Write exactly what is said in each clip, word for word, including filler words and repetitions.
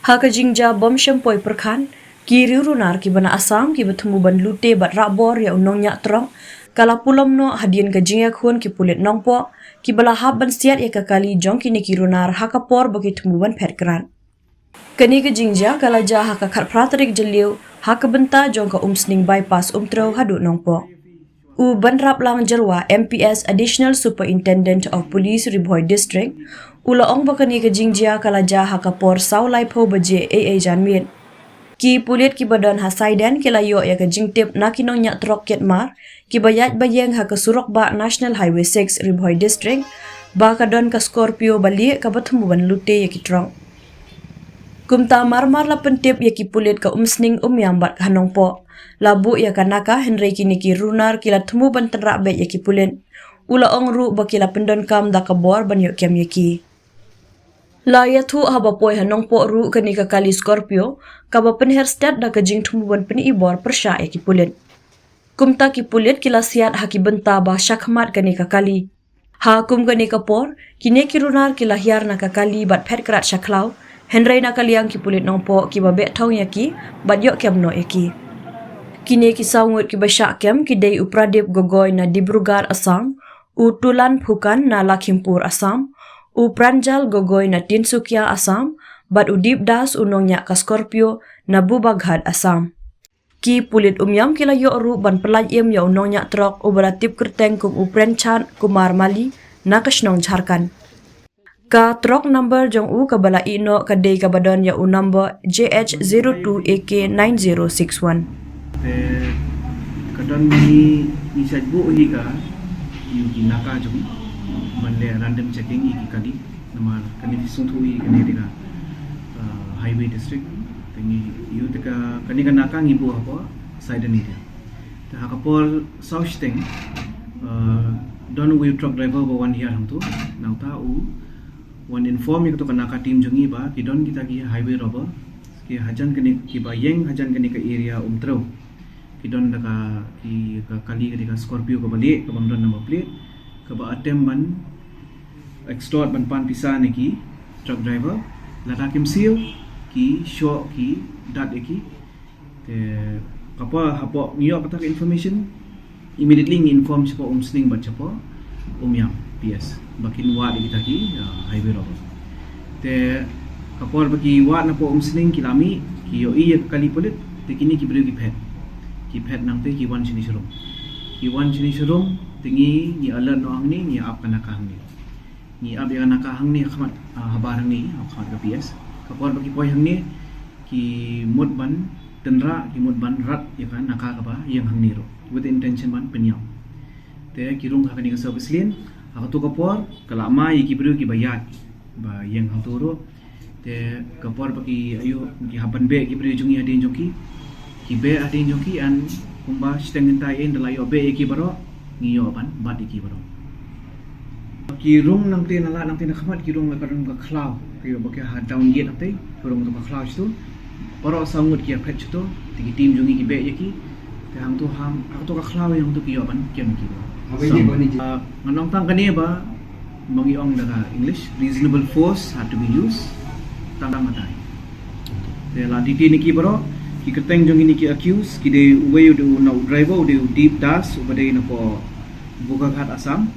Ha ka jingjia bym shym poi pyrkhat, ki riewrunar kiba na Assam kiba thmu ban lute bad rah bor ïa u nongñiah trok, ka la pulom noh hadien ka jingïakhun ki pulit Nongpoh, kiba la hap ban siat ïa ka kali jong kine ki runar ha ka por ba ki thmu ban phet krad. Kane ka jingjia ka la jia ha ka khatphra tarik Jylliew, ha ka bynta jong ka Umsning Bypass Umtrew haduh Nongpoh. U Banraplang Jyrwa, M P S, Additional Superintendent of Police, Ri Bhoi District, u la ong ba kane ka jingjia ka la jia ha ka por saw laiphew baje eiei janmiet. Ki pulit kiba don ha Saiden ki la ïoh ïa ka jingtip na ki nongñiah trok kiad mar, kiba ïaid ba ïeng ha ka surok bah National Highway six, Ri Bhoi District, ba ka don ka Scorpio ba lieh kaba thmu ban lute ïa ki trok. Kumta marmar la pyntip ïa ki pulit ka Umsning, Umiam bad ka Nongpoh. La buh ïa ka NACA hynrei kine ki runar ki la thmu ban tynrah beit ïa ki pulit. U la ong ruh ba ki la pyndonkam da ka bor ban ïoh kem ïa ki. La ïathuh haba poi ha Nongpoh ruh kane ka kali Scorpio, kaba pynher stet da ka jingthmu ban pyni bor pyrshah ïa ki pulit. Kumta ki pulit ki la siat ha ki bynta ba shakhmat kane ka kali. Ha kum kane ka por, kine ki runar ki la hiar na ka kali bad phet krad sha khlaw, hynrei na ka liang ki pulit Nongpoh kiba beh thong ïa ki bad ïoh kem noh ïa ki. Kine ki saw ngut kiba shah kem ki dei u Pradip Gogoi na Dibrugarh, Assam, u Tulan Phukan na Lakhimpur, Assam, u Pranjal Gogoi na Tinsukia, Assam, bad u Deep Das, u nongñiah ka Scorpio, na Bubaghat, Assam. Ki pulit Umiam ki la ïoh ruh ban pyllait im ïa u nongñiah trok uba la tip kyrteng kum u Premchand Kumar Mali na ka shnong Jharkhand. Ka trok number jong u kaba la ïeh noh ka dei kaba don ïa u number J H zero two A K nine zero six one. Te ka don ngi, ngi shait buh hi ka, ïa ki NACA jong, ban leh random checking ïa ki kali, namar kane ki sngewthuh hi kane dei ka, uh, highway district. Te ngi ïoh te ka, kane ka NACA ngi buh hapoh Saiden area. Te ha ka por saw shiteng, uh, don uwei u truck driver ba wan hiar hangto, nangta u wan inform ïa kato ka NACA team jong ngi ba ki don kita ki highway robber, ki hajan kane, kiba ïeng hajan kane ka area Umtrew. Ki don da ka, ki, ka kali, ka dei ka Scorpio kaba lieh, kaba ym don number plate, kaba attempt ban extort, ban pan pisa na ki truck driver. Lada kim siew, ki shoh, ki dat ïa ki. Te ka por hapoh ngi ïoh kata ka information, immediately ngi inform shapoh Umsning bad shapoh Umiam P S ba kin wad ïa kita ki, uh, highway robber. Te ka por ba ki wad napoh Umsning ki la mih, ki ïohi ïa ka kali pulit, te kine ki briew ki phet. Ki phet nangta ki wan shane sharum. Ki wan shane sharum, te ngi, ngi alert noh hangne, ngi ap ka NACA hangne. Ngi ap ïa ka NACA hangne ha khmat, ah, habar hangne, ha khmat ka P S. Ka por ba ki poi hangne, ki mut ban tynrah, ki mut ban rat ïa ka NACA kaba ïeng hangne ruh, with the intention ban pynïap. Te ki rung ha kane ka service lane, ha kato ka por ka la mai ïa ki briew kiba ïaid ba ïeng hangto ruh. Te ka por ba ki, ayu, ki hap ban beh ki briew jong ngi hadien jong ki, ki beh hadien jong ki, and kumba shiteng kynta ïa, ynda la ïoh beh ïa ki baroh, ngi ïoh ban bat ïa ki baroh. Ki rung nangta, na lad nangta na khmat, ki rung la ka rung ka khlaw, ki ba ki ha down gate nangta, ki rung to ka khlaw shito. Baroh saw ngut ki ïa phet shito, te ki team jong ngi ki beh ïa ki. Te hangto, hang, hangto ka khlaw ïa hangto ki ïoh ban kem ïa ki baroh. Haba ïa ki ba ni ji. Ah, ngan ong tang kane ba ma ngi ong da ka English, reasonable force had to be used. Tang tang matai. Te la detain ïa ki baroh, ki kyrteng jong kine ki accused, ki dei uwei u dei u, na u driver, u dei u Deep Das, uba dei napoh Bogaghat, Assam.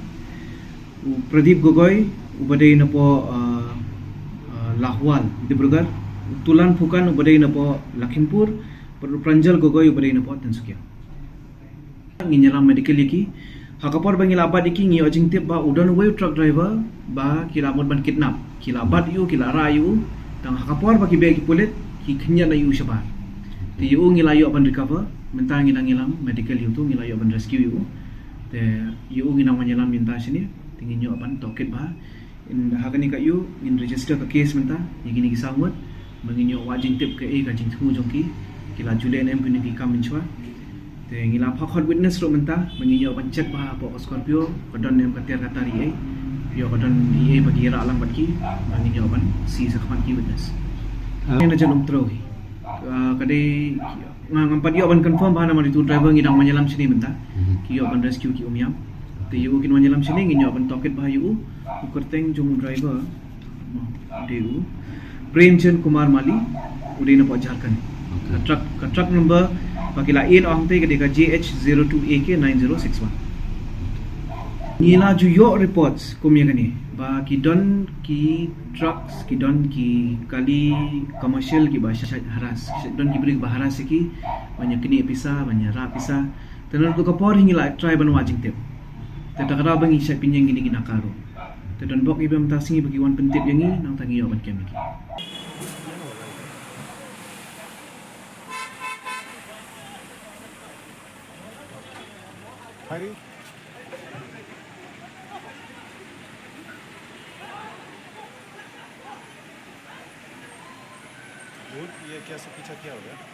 U Pradip Gogoi, uba dei napoh, uh, uh, Lahwal, Dibrugarh. U Tulan Phukan, uba dei napoh Lakhimpur. Bad u Pranjal Gogoi, uba dei napoh Tinsukia. Ngin ïalam medical ïa ki. Ha ka por ba ngi la bat ïa ki, ngi ïoh jingtip ba u don uwei u truck driver ba ki la mut ban kidnap. Ki la bat ïa u, ki la rah ïa u. Tang ha ka por ba ki beh ki pulit, ki khynñiat noh ïa u shabar. Te ïa u ngi la ïoh ban recover, mynta ngi dang ïalam medical ïa u, ngi la ïoh ban rescue ïa u. Te ïa u ngi dang wan ïalam mynta shane, te ngin ïoh ban tohkit ba. In, ha kane ka ïa u, ngin register ka case mynta ïa kine ki saw ngut, ba ngin ïoh wad jingtip kaei ka jingthmu jong ki, ki la ju leh ne em kine ki kam mynshuwa. Te ngi la phah khot witness ruh mynta, ba ngin ïoh ban check ba hapoh ka Scorpio ka don ne em ka tiar ka tar ei ei. Ïoh ka don ei ei ba ki rah lang bad ki, ba ngin ïoh ban sie sa khmat ki witness. Ah. Ïa na jan Umtrew hi. Ah, ka dei, nga, ngam pat ïoh ban confirm ba namar ïa utu u driver ngi dang wan ïalam shane mynta. Mhm. Ki ïoh ban rescue ki Umiam. Te ïa u kin wan ïalam shane, ngin ïoh ban tohkit ba ïa u, u kyrteng jong u driver, ma, dei u Premchand Kumar Mali, u dei na pdeng Jharkhand. Okay. Ka truck, ka truck number ba ki la ïeh noh hangtei ka dei ka J H zero two A K nine zero six one. Ngi la ju ïoh reports kum ïa kane ba ki don ki trucks, ki don ki kali commercial kiba shait harass, don ki briew ba harass ïa ki, ban ïa knieh pisa, ban ïa rah pisa. Te naduh ka por hi ngi la try ban wad jingtip. Te da kata ba ngi shait pynïeng kine ki naka ruh. Te don bok ïa ba mynta sngi ba ki wan pyntip ïa ngi, nangta ngi ïoh ban kem ïa ki. Hari. Bhut, ye kya sab pichhe kiya hua hai?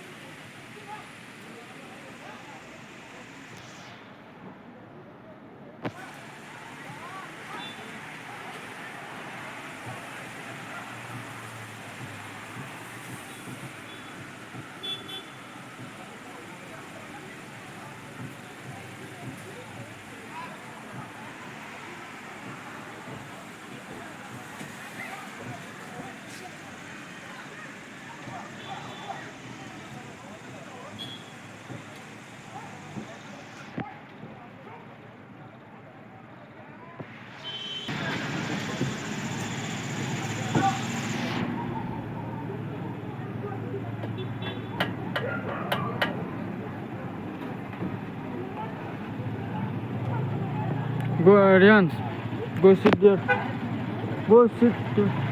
Go, Arians. Go sit there. Go sit there.